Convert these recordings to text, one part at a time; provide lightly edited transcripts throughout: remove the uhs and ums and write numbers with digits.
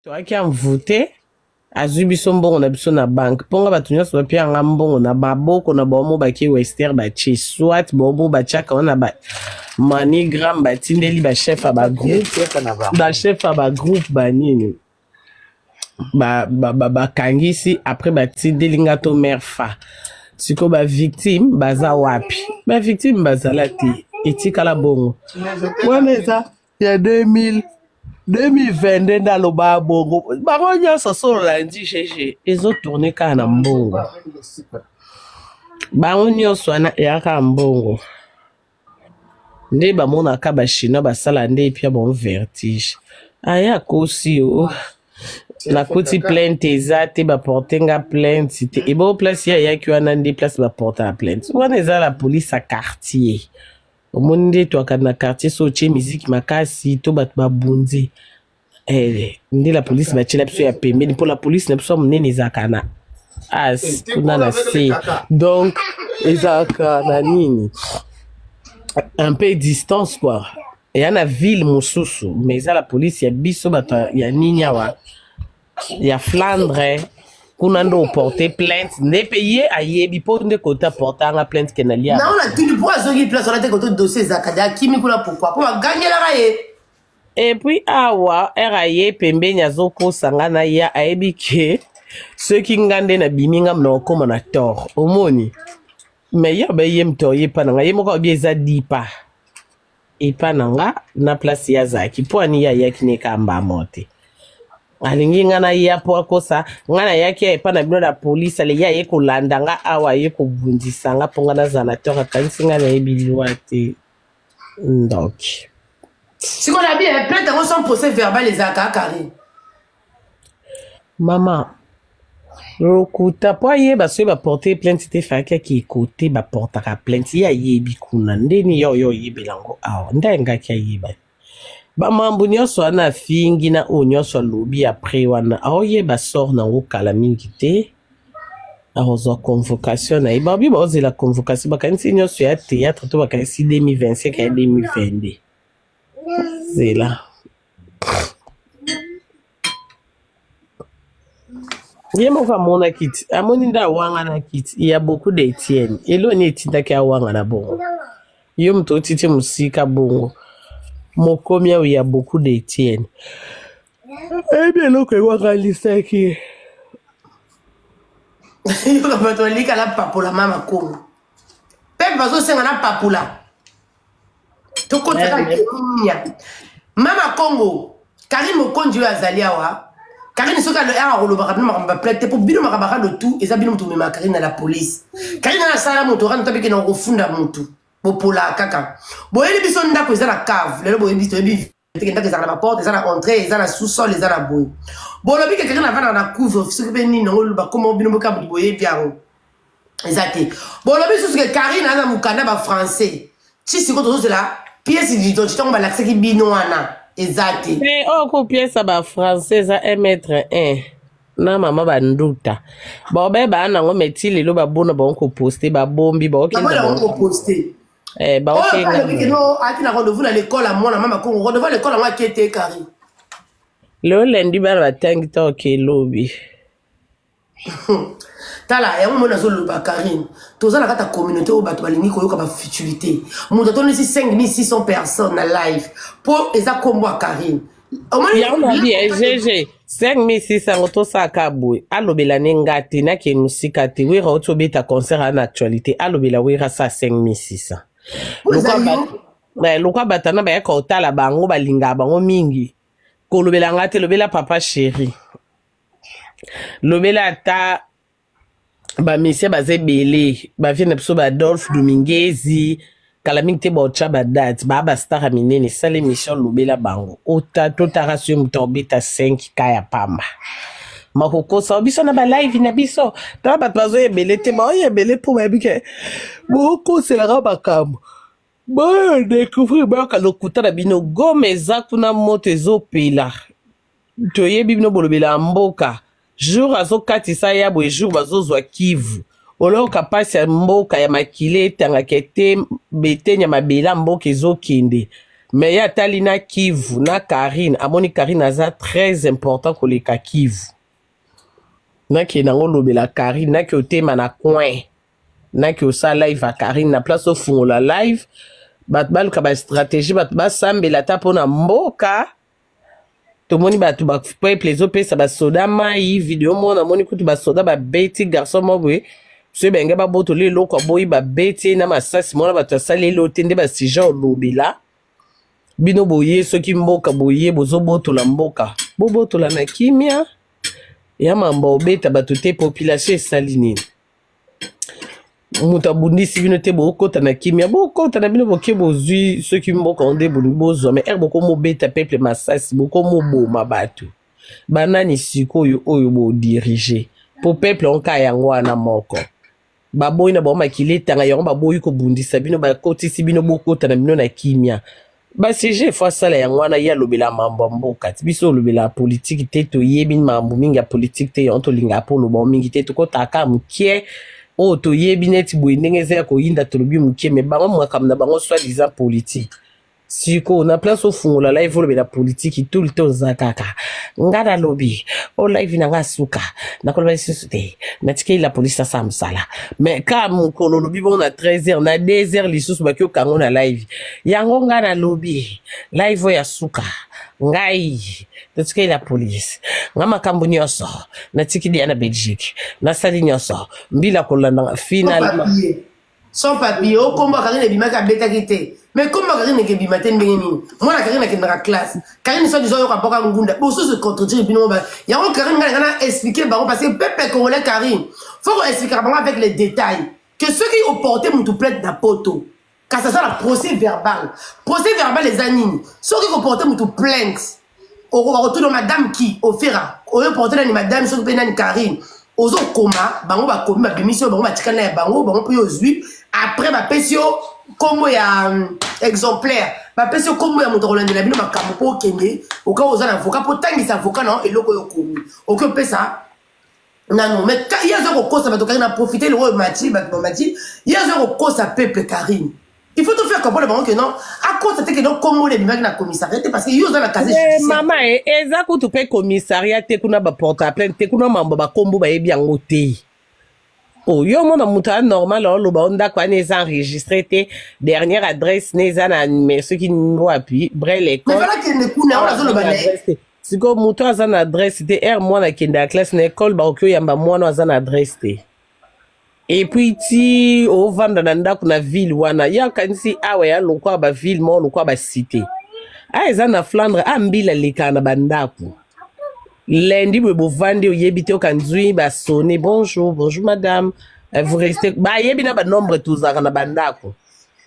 Toyaki envoûté, azwi biso mbongo na biso na banque. Mpo nga bato nyonso bapia nga mbongo na maboko na bango bake Western batie soit bango batiaka wana ba MoneyGram batindeli ba chef ya ba groupe, ba chef ya ba groupe banini bakangisi ba, ba, après batindeli nga to mère fa. Sikoyo ba victime baza wapi? Ba victime bazala te, etikala bongo. Wana eza ya 2000 2022 nde aloba bongo. Bango nyonso so olandi GG ezotourne kaka na mbongo. Bango nyonso wana eyaka mbongo. Nde bamonaka ba chinois basala nde epia bango vertige. Aya akosi yo. Nakuti plainte eza te, baporte nga plainte te. Ebo place ye ayaki wana nde place baportaka plainte. Wana eza la police ya quartier. Omoni nde twaka na quartier so otie miziki makasi to bato babundi. Eh, nde la police batiela biso ya pembeni mpo la police na biso ya monene ezalaka na as kuna na se, donc ezalaka na nini un peu distance quoi, eya na ville mosusu, mais eza la police ya biso bato ya nini awa ya Flandre kuna nde oporte plainte nde mpe ye ayebi mpo nde kota porte anga plainte ke nalia. Nango na tuni mpo azongi place wana te, koto dossier ezalaka de akimi kuna pourquoi? Mpo bagangelaka ye. Et puis awa ere aye pembeni azokosa nga na ya ayebi ke soki nga nde nabimi nga na okóma na tort omoni, mais ye abaye ye moto oye epa na nga ye moko alobi eza dipa epa na nga na place ye azalaki mpo ani ye ayaki ne kambamo te, alingi nga na ya mpo akosa nga nayaki ya epa na bino na polise ale ye aye kolanda nga awa aye kobundisa nga mpo nga nazala na tort, akanisi nga nayebi liwa te ndoki. Sikoyo na bien plainte yango sans procès verbal ezalaka carré. Mama lokuta mpo ayeba soki baporte plainte te, fayaki aki ekote baportaka plainte ye ayebi kuna ndeni yo oyo oyebela yango awa nde ayengaki ayeba bamambo nyonso wana afingi na oyo nyonso alobi apres wana aoyeba sort nango kala mingi te, akozwa convocation na ye. Babi baozela convocation, bakanisi nyonso ya théâtre to bakanisi 2025 ya 2022 zela ye moko amonaki ti amoni nde awanganaki ti ya beaucoup de Etienne eloni etindaki awangana bongo yo moto otiti mosika bongo mokomi awo ya beaucoup de Etienne eyebi eloko ewanganisaki ye. Yoka bato balika na papola mama Kongo mpe bazosenga na papola tokotaka kimia mama Kongo. Karine Mokonzi oyo azali awa, Karine soki awa kolobaka bino makambo baplainte te mpo bino makambo akado tu eza bino moto omemaka Karine na la police. Karine wana asala moto wana tabike na kofunda motu bopolaka kaka boyeli biso ndako eza na cave lelo boyebi toyebi teke ndako ezalaka na baporte, eza na entrée, eza na sous sol, eza na boye. Bolobi ke Karine avandaka na couvre soki mpe nini yango bakoma bino boka moto boyebi yango eza te. Bolobi susu ke Karine aza mokanda ba français ti sikoyo tozozela pièce d'identité yango balakisaki bino wana eza te. Mais oyo ko pièce ya ba français eza 1 mètre 1 na mama banduta baobe baa nango me ti lelo babona bango koposte babombi baokenda babola yango bango koposte eh, oyo baokenga alobi ke no ayaki na rendez-vous na l'école ya mwana mama Kongo, rendez-vous ya l'école yango ake te Karine. Lelo lendi bana batangi ta oke lobi. Tala yango moni azoloba Karine, toza na kati ya communauté oyo bato balingi koyoka bafutilité. Moto atondisi 5600 personnes na live mpo eza nkombo ya Karine omoni. Yango na bi gg 5600 yango tosalaka boye alobela ne nga te nakende mosika te. Wera oti obeta concert aa na actualité, alobela Wera sa 5600. Mpo eza lokwa yo lokwa bato wana bayaka kotala bango balingaka bango mingi. Kolobela nga te, lobela papa chéri, lobela ata bamisie baza ebele bavie na biso baadolphe Domingezi kala mingi te baotya badate baa bastar ya minene. Sala émission lobela bango ota totaka soki moto akobeta 5 ka ya pamba makokosa biso na balive na biso. Tala bato bazoya ebele te, baoya ebele mpo bayebi ke bokoselaka makambo boyo découvrir bayoka lokuta na bino. Goma eza kuna moto ezopela, toyebi bino bolobela ya mboka jour azokatisa ya boye jour bazozwa Kivu oloyoka mpasi ya mboka ya makili etangaka ete beteni ya mabele ya mboka ezokende. Mais ye atali na Kivu na Karine, amoni Karine aza très important koleka Kivu. Nake nango lobela Karine, nake otema na coin, nake osala live ya Karine na place ofungola live, bato baluka ba stratégie, bato basambela ata mpo na mboka. Tomoni bato ba peuple ezopesa basoda mai video moko, namoni kutu basoda babeti garçon moko boye, soki balingi babotola eloko aboyi, babeti ye na masasi mona bato asali elo te nde basujet olobela bino boye. Soki mboka boye bozobotola mboka, bobotola na kimia ya mamba, obeta bato te. Population esali nini? Moto abundisi bino te, bokota na kimia, bokota na bino boke bozwi soki mboka ngo nde bolingi bozwa. Mais ere bokomobeta peuple masasi, bokomoboma bato, banani sikoyo oyo bodirige? Po peuple onka yango wana moko baboyi na bango makili etanga yango, baboyi kobundisa bino, bakotisi bino, bokota na bino na kimia. Basujet efo asala yango wana, ye alobela mambo ya mboka ti biso olobela politike te. Toyebi mambo mingi ya politike te, yango tolingaka mpo oloba mingi te. Tokotaka mokie oyo toyebi neti boye ndenge eza ya koyinda, tolobi mokie. Me bango makambo na bango soit disant politique, sikoyo na place ofungola live olobela politiki tout le temps, oza kaka nga nalobi o live na nga suka, nakoloba lisusu te, natikeli la polise asala mosala. Mais ka mokolo olobi bongo na 13 heures, na 2 heures lisusu baki okango na live yango. Nga nalobi live oyo ya suka, ngai natikeli la polise, nga makambo nyonso natikili ya na Belgique, nasali nyonso mbila kolanda finalement. Sans papier, o kombo ya Karine ebimaki, abetaki te. Mais kombo ya Karine ekebima te ndenge nini? Mwana Karine akendaka classe. Karine soit disant yoka mpoka ngunda, bosusu contredire bino ba yango. Karine, ngai nanga na expliquer bango parce que peuple congolais, Karine faut ko expliquer bango avec les détails que soki oporte mutu plainte na poto, kasi aza na procès verbal. Procès verbal eza nini? Soki koporte mutu plainte, okoka kotuna madame ki ofera oyo porte nani, madame soki mpe nani, Karine, ozokoma bango, bakomi, babimisi oyo bango batikali na ya bango, bango mpe yo ozwi. Après bapesi yo nkombo ya exemplaire, bapesi yo nkombo ya moto akolandela bino makambo mpo okende oka oza na avocat mpo otangisa avocat na eloko oyo okomi, oki opesa nano. Mais ye aza kokosa bato. Karine aprofite eloko oyo mati, bato bamati, ye aza kokosa peuple. Karine, il faut te faire comprendre bango que non, akosa te, que non, kombo ebimaki na commissariat te parce que yo oza na casier judiciaire. Mama e, eza kutu mpe commissariat te, kuna baporte plainte te, kuna mambo bakombo bayebi yango te. O yo omona moto aya normal, oloba o ndako wana eza enregistré te, dernière adresse ne eza na numero soki wapi brel mais école fala kende kuna oyo azoloba na ye. Adresse te. Sikoyo moto aza na adresse te, ere mwana akende ya classe na ekole, bakoki oyamba mwana aza na adresse te. Et puis ti ovanda na ndako na ville wana, ye akanisi awa ya lokwa baville moko lokwa bacité a eza na Flandre, a mbila alekaka na bandako lundi boye, bovandi, oyebi te, okanzwi basone: "Bonjour, bonjour madame. Vous restez?" Bayebi na banombre tozalaka na bandako.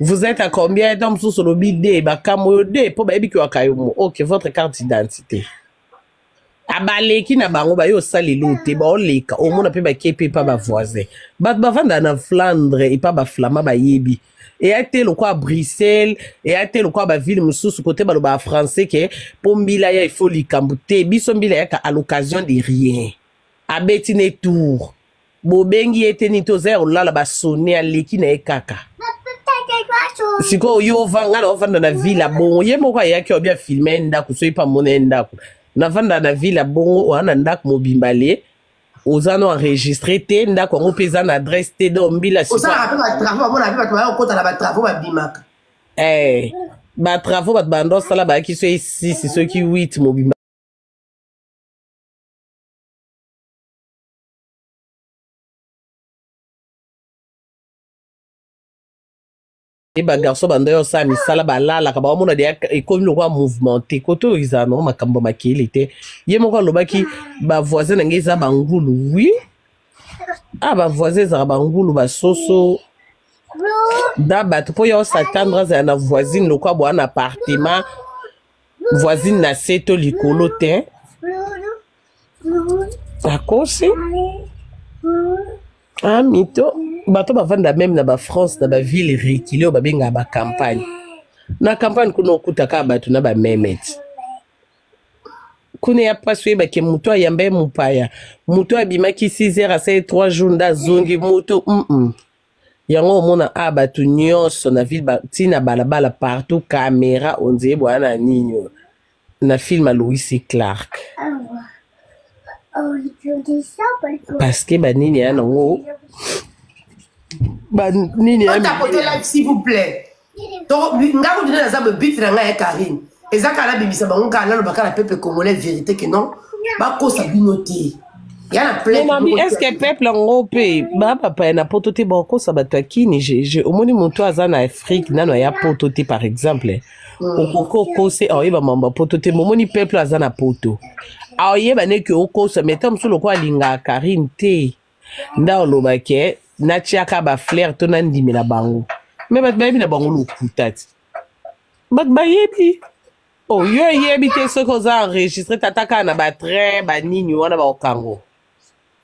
"Vous êtes à combien?" Ntango mosusu olobi de bakambo oyo de mpo bayebi kiwaka yo mo. "Ok, votre carte d'identité." Abaleki na bango, baye osala elo te, baoleka, omona mpe bakie mpe epa bavoisin. Bato bavandaka na Flandre epa baflama bayebi eya te lokwa Bruxelles, eya te lokwa baville mosusu kote balobaka français ke mpo mbila ya ifo likambo te. Biso mbila yaka à l'occasion de rien, abeti ne tour, bobengi ye te nini te, oza ya kolala, basone, aleki na ye kaka. Sikoyo yo nga na ovanda na ville ya bongo, ye moko ayaki obi afilme ye ndako, soki mpe amona ye ndako navanda na ville ya bongo, oya na ndako mobimba le oza no enregistré te, ndako yango mpe eza na adresse te, donc mbila osalaka mpe batravaux, bamona mpe bato baya kokota na batravaux, babimaka. Eh, batravaux bato banda osala, bayaki soki 6, soki 8 mobimba. E bagarçon banda oyo osala misala, balalaka, baomona deya ekomi lokola mouvement te. Kote oyo ezala nango makambo makeyele te. Ye moko alobaki bavoisin na ngai eza bangulu. Wi, ah, bavoisin ezalaka bangulu, basoso da bato mpo ya osatendre azala na voisine lokola boa na appartement, voisine na se to likolo te. Akosi amito bato bavanda meme na bafrance, na baville rekile oyo babengaka bacampagne. Na campagne kuna okuta kaka bato na bamemeti kuna ya mpasi. Oyebake moto ayamba ye mopaya, moto abimaki 6 heures, asali 3 jours nde azongi moto. Yango omona a bato nyonso na ville ba, ti na balabala partout camera onzeye bwana na nini oyo na film ya Louis C. Clark parce que banini ya nango banini ya tapote live s'il vous plaît. Donc nga kutu nde naza boye but na ngai ya Karine eza kaka nabimisa bango kaka naloba kaka na peuple congolais vérité que non bakosa bino te ya na plainte mami est ce que peuple yango mpe bapapaya na poto te bakosa bato ya kini je omoni moto aza na afrique nano aya poto te par exemple okoki okose aoyeba mambo ya poto te momoni peuple aza na poto aoyeba neke okosa mai ntango mosusu lokola alingaka karine te nde oloba ke natiaka bafleur to nandimela bango me bato bayebi na bango lokuta ti bato bayebi oh, yo oyebi te soki oza enregistre tata kaka na batrain banini wana baokango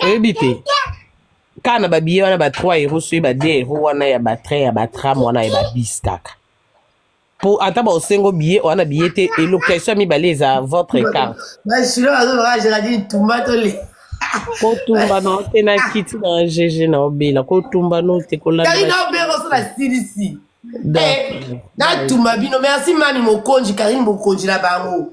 oyebi te kaka na babiye wana ba 3 euro soki ba 2 euro wana ya batrain ya batram wana ya babis kaka po ata baosengo billet wana billet te elocation ya mibale eza votre carte bashilo bazoloka geraldine tumba tole kotumba na te na kiti na gg na obela kotumba no te kolanda na obela oso na silisi eh, natumba bino merci mami mokonzi karine mokonzi na bango.